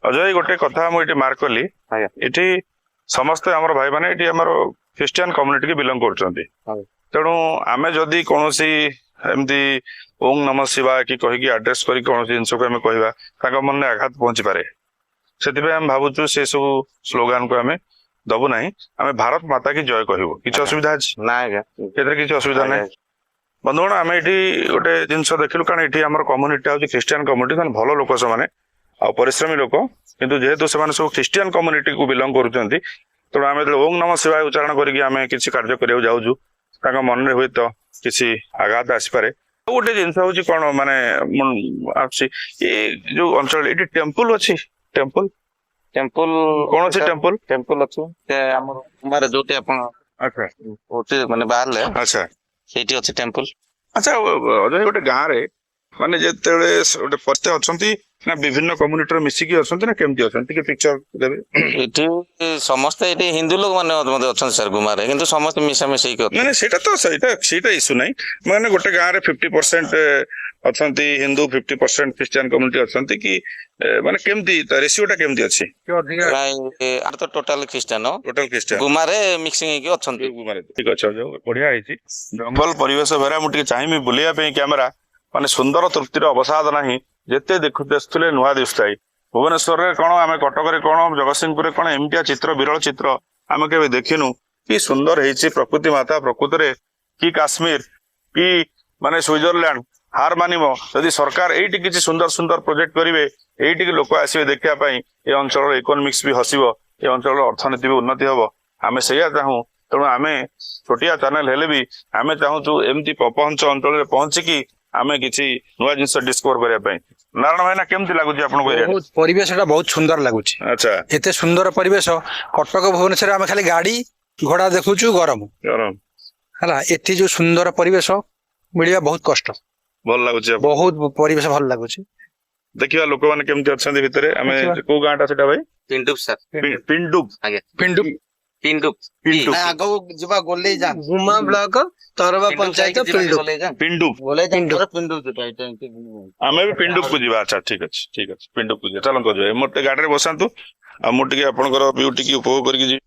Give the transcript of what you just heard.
ଅଜୟ, ଗୋଟେ କଥା ମୁଁ ଏଠି ମାର୍କ କଲି। ଏଠି ସମସ୍ତେ ଆମର ଭାଇମାନେ ଏଠି ଆମର ଖ୍ରୀଷ୍ଟିଆନ କମ୍ୟୁନିଟିକି ବିଲଙ୍ଗ କରୁଛନ୍ତି। ତେଣୁ ଆମେ ଯଦି କୌଣସି ଏମିତି ଓଂ ନମ ଶିବାୟ କି କହିକି ଆଡ୍ରେସ କରି କୌଣସି ଜିନିଷକୁ ଆମେ କହିବା, ତାଙ୍କ ମନରେ ଆଘାତ ପହଞ୍ଚିପାରେ। ସେଥିପାଇଁ ଆମେ ଭାବୁଛୁ ସେ ସବୁ ସ୍ଲୋଗାନକୁ ଆମେ ଦବୁ ନାହିଁ। ଆମେ ଭାରତ ମାତା କି ଜୟ କହିବୁ। କିଛି ଅସୁବିଧା ଅଛି? ନା ଆଜ୍ଞା। ଏଥିରେ କିଛି ଅସୁବିଧା ନାହିଁ। ବନ୍ଧୁଗଣ, ଆମେ ଏଠି ଗୋଟେ ଜିନିଷ ଦେଖିଲୁ, କାରଣ ଏଠି ଆମର କମ୍ୟୁନିଟି ହଉଛି ଖ୍ରୀଷ୍ଟିଆନ କମ୍ୟୁନିଟି। ସେମାନେ ଭଲ ଲୋକ ସେମାନେ ଆଉ ପରିଶ୍ରମୀ ଲୋକ। କିନ୍ତୁ ଯେହେତୁ ସେମାନେ ସବୁ ଖ୍ରୀଷ୍ଟିଆନ କମ୍ୟୁନିଟିକୁ ବିଲଙ୍ଗ କରୁଛନ୍ତି, ତେଣୁ ଆମେ ଯେତେବେଳେ ଓଂ ନମ ଶିବାୟ ଉଚ୍ଚାରଣ କରିକି ଆମେ କିଛି କାର୍ଯ୍ୟ କରିବାକୁ ଯାଉଛୁ, ତାଙ୍କ ମନରେ ହୁଏତ କିଛି ଆଘାତ ଆସିପାରେ। ଆଉ ଗୋଟେ ଜିନିଷ ହଉଛି କଣ, ମାନେ ମୁଁ ଆସୁଛି, ଏ ଯୋଉ ଅଞ୍ଚଳ, ଏଠି ଟେମ୍ପଲ ଅଛି? ଟେମ୍ପଲ? ଟେମ୍ପଲ? କୌଣସି ଟେମ୍ପଲ? ଟେମ୍ପଲ ଅଛି। ସେ ଆମର କୁମାର ଯୋଉଠି ଆପଣ ଯୋଉଠି ମାନେ ବାହାରିଲେ, ସେଇଠି ଅଛି ଟେମ୍ପଲ। ଆଚ୍ଛା ଅଜୟ, ଗୋଟେ ଗାଁରେ ମାନେ ଯେତେବେଳେ ଗୋଟେ ପରିସ୍ଥିତି ଅଛନ୍ତି ନା ବିଭିନ୍ନ କମ୍ୟୁନିଟିର ମିଶିକି ଅଛନ୍ତି ନା କେମିତି ଅଛନ୍ତି, ଟିକେ ପିକ୍ଚର ଦେବେ? ଏଠି ସମସ୍ତେ, ଏଠି ହିନ୍ଦୁ ଲୋକ ମାନେ ମଧ୍ୟ ଅଛନ୍ତି ସାର୍ ଗୁମାରେ, କିନ୍ତୁ ସମସ୍ତେ ମିଶାମିଶି ହେଇକି ଅଛନ୍ତି। ନାଇଁ ନାଇଁ, ସେଇଟା ତ ସେଇଟା ଇସ୍ୟୁ ନାହିଁ। ମାନେ ଗୋଟେ ଗାଁରେ 50% ଅଛନ୍ତି ହିନ୍ଦୁ, 50% ଖ୍ରୀଷ୍ଟିଆନ କମ୍ୟୁନିଟି ଅଛନ୍ତି କି ମାନେ କେମିତି ରେସିଓଟା କେମିତି ଅଛି? ନାଇଁ, ଆର ତ ଟୋଟାଲ ଖ୍ରୀଷ୍ଟିଆନ। Total Christian. ଗୁମାରେ ମିକ୍ସିଂ ହେଇକି ଅଛନ୍ତି। ଠିକ ଅଛି ଅଜୟ, ବଢିଆ ହେଇଛି। ଜଙ୍ଗଲ ପରିବେଶ ଭରା। ମୁଁ ଟିକେ ଚାହିଁବି ବୁଲିବା ପାଇଁ କ୍ୟାମେରା। ମାନେ ସୁନ୍ଦର ତୃପ୍ତିର ଅବସାଦ ନାହିଁ। ଯେତେ ଦେଖୁଥିଲେ ନୂଆ ଦିଶୁଥାଏ। ଭୁବନେଶ୍ୱରରେ କଣ, ଆମେ କଟକରେ କଣ, ଜଗତସିଂହପୁରରେ କଣ, ଏମିତିଆ ଚିତ୍ର, ବିରଳ ଚିତ୍ର ଆମେ କେବେ ଦେଖିନୁ। କି ସୁନ୍ଦର ହେଇଛି ପ୍ରକୃତି ମାତା। ପ୍ରକୃତରେ କି କାଶ୍ମୀର କି ମାନେ ସୁଇଜରଲ୍ୟାଣ୍ଡ ହାର ମାନିବ। ଯଦି ସରକାର ଏଇଠି କିଛି ସୁନ୍ଦର ସୁନ୍ଦର ପ୍ରୋଜେକ୍ଟ କରିବେ, ଏଇଠିକି ଲୋକ ଆସିବେ ଦେଖିବା ପାଇଁ, ଏ ଅଞ୍ଚଳର ଇକୋନୋମିକ୍ସ ବି ହସିବ, ଏ ଅଞ୍ଚଳର ଅର୍ଥନୀତି ବି ଉନ୍ନତି ହବ। ଆମେ ସେଇଆ ଚାହୁଁ। ତେଣୁ ଆମେ ଛୋଟିଆ ଚ୍ୟାନେଲ ହେଲେ ବି ଆମେ ଚାହୁଁଛୁ ଏମିତି ଅପହଞ୍ଚ ଅଞ୍ଚଳରେ ପହଞ୍ଚିକି ଆମେ କିଛି ନୂଆ ଜିନିଷ ଡିସ୍କଭର କରିବା ପାଇଁ। ନାରାୟଣ ଭାଇନା, କେମିତି ଲାଗୁଛି ଆପଣଙ୍କୁ ଏରିଆ? ବହୁତ, ପରିବେଶଟା ବହୁତ ସୁନ୍ଦର ଲାଗୁଛି। ଏତେ ସୁନ୍ଦର ପରିବେଶ, କଟକ ଭୁବନେଶ୍ୱରରେ ଆମେ ଖାଲି ଗାଡି ଘୋଡା ଦେଖୁଛୁ, ଗରମ ହେଲା। ଏଠି ଯୋଉ ସୁନ୍ଦର ପରିବେଶ ମିଳିବା ବହୁତ କଷ୍ଟ। ଭଲ ଲାଗୁଛି ଆପଣଙ୍କୁ? ବହୁତ ପରିବେଶ ଭଲ ଲାଗୁଛି। ଦେଖିବା ଲୋକମାନେ କେମିତି ଅଛନ୍ତି ଭିତରେ ଆମେ। ଦେଖିବା। କୋଉ ଗାଁଟା ସେଟା ଭାଇ? ପିଣ୍ଡୁପ ସାର୍। ପିଣ୍ଡୁପ? ପିଣ୍ଡୁ। ପିଣ୍ଡୁପ। ପିଣ୍ଡୁପ। ଆଗକୁ ଯିବା, ଗୋଲେଇ ଯା, ଗୁମା ବ୍ଲକ, ତରବା ପଞ୍ଚାୟତ, ପିଣ୍ଡୁ। ପିଣ୍ଡୁପ। ଗୋଲେଇ। ପିଣ୍ଡୁ। ପିଣ୍ଡୁ ଯୋଉଟା ଏଇଟା ଏମିତି। ଆମେ ବି ପିଣ୍ଡୁପକୁ ଯିବା। ଆଚ୍ଛା, ଠିକ ଅଛି, ଠିକ ଅଛି, ପିଣ୍ଡୁପକୁ ଯିବା। ଚାଲନ୍ତୁ ଯିବା। ମୋତେ ଗାଡିରେ ବସାନ୍ତୁ ଆଉ ମୁଁ ଟିକେ ଆପଣଙ୍କର ଭିଉ ଟିକେ ଉପଭୋଗ କରିକି ଯିବି।